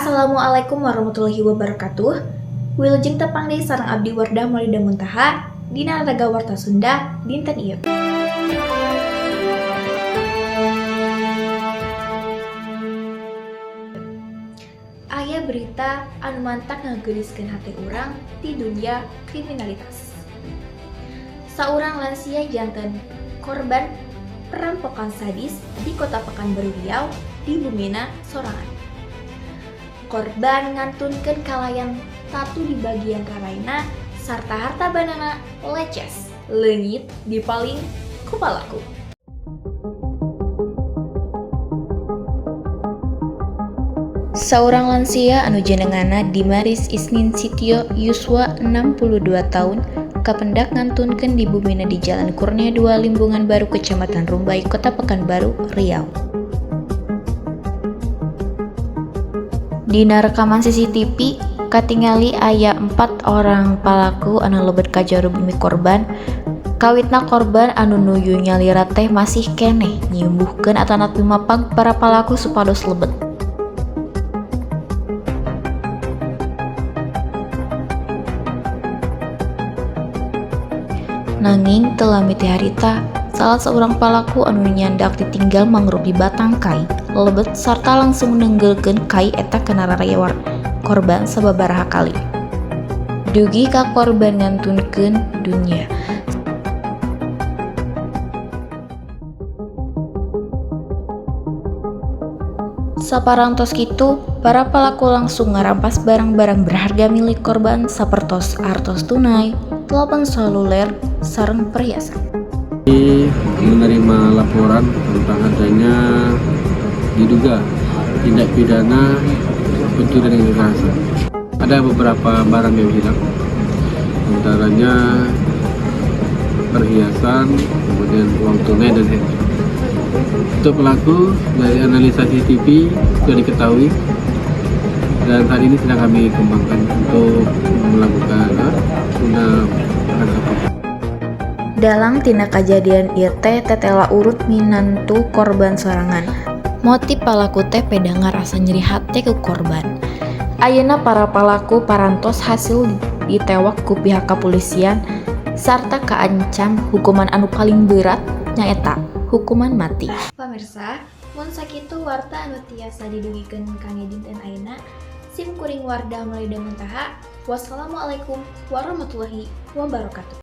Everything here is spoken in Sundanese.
Assalamualaikum warahmatullahi wabarakatuh. Wilujeng tepang deui sareng abdi Wardah Maulida Muntaha dina Raga Warta Sunda dinten ieu. Aya berita anu mantak ngageuliskeun hate urang di dunia kriminalitas. Saurang lansia janten korban perampokan sadis di Kota Pekanbaru Riau di bumina sorangan. Korban ngantunkeun kalayan tatu di bagian raraina sarta harta bandana leces leungit dipaling ku palaku. Saurang lansia anu jenenganna Dimaris Isnin Sitio yuswa 62 tahun kapendak ngantunkeun di bumina di Jalan Kurnia 2 Limbungan Baru, Kecamatan Rumbai, Kota Pekanbaru, Riau. Dina rekaman CCTV katingali aya 4 orang palaku anu lebet ka jero bumi korban. Kawitna korban anu nuju nyalira teh masih keneh nyimbuhkeun atanapi mapag para palaku supados lebet. Nanging teu lami ti harita, salah seorang palaku anu nyandak ditinggal mangrupi batang kai lebet sarta langsung nenggelkeun kai eta kana rarayawar korban sababaraha kali. Dugi ka korban ngantunkeun dunya. Saparantos kitu, para pelaku langsung ngarampas barang-barang berharga milik korban sapertos artos tunai, telepon seluler, sareng perhiasan. Menerima laporan tentang adanya diduga tindak pidana pencurian dengan kekerasan. Ada beberapa barang yang hilang, antaranya perhiasan, kemudian uang tunai dan handphone. Untuk pelaku dari analisa CCTV sudah diketahui dan saat ini sedang kami kembangkan untuk melakukan guna penangkapan. Dalang tina kajadian ieu teh tetela urut minantu korban sorangan. Motif palaku teh peda ngarasa nyeri hate ku korban. Ayeuna para palaku parantos hasil ditewak ku pihak kepolisian sarta kaancam hukuman anu paling berat nyaeta hukuman mati. Pamirsa, mun sakitu warta anu tiasa didugikeun kangge dinten ayeuna. Sim kuring Wardah Maulida Muntaha. Wassalamualaikum warahmatullahi wabarakatuh.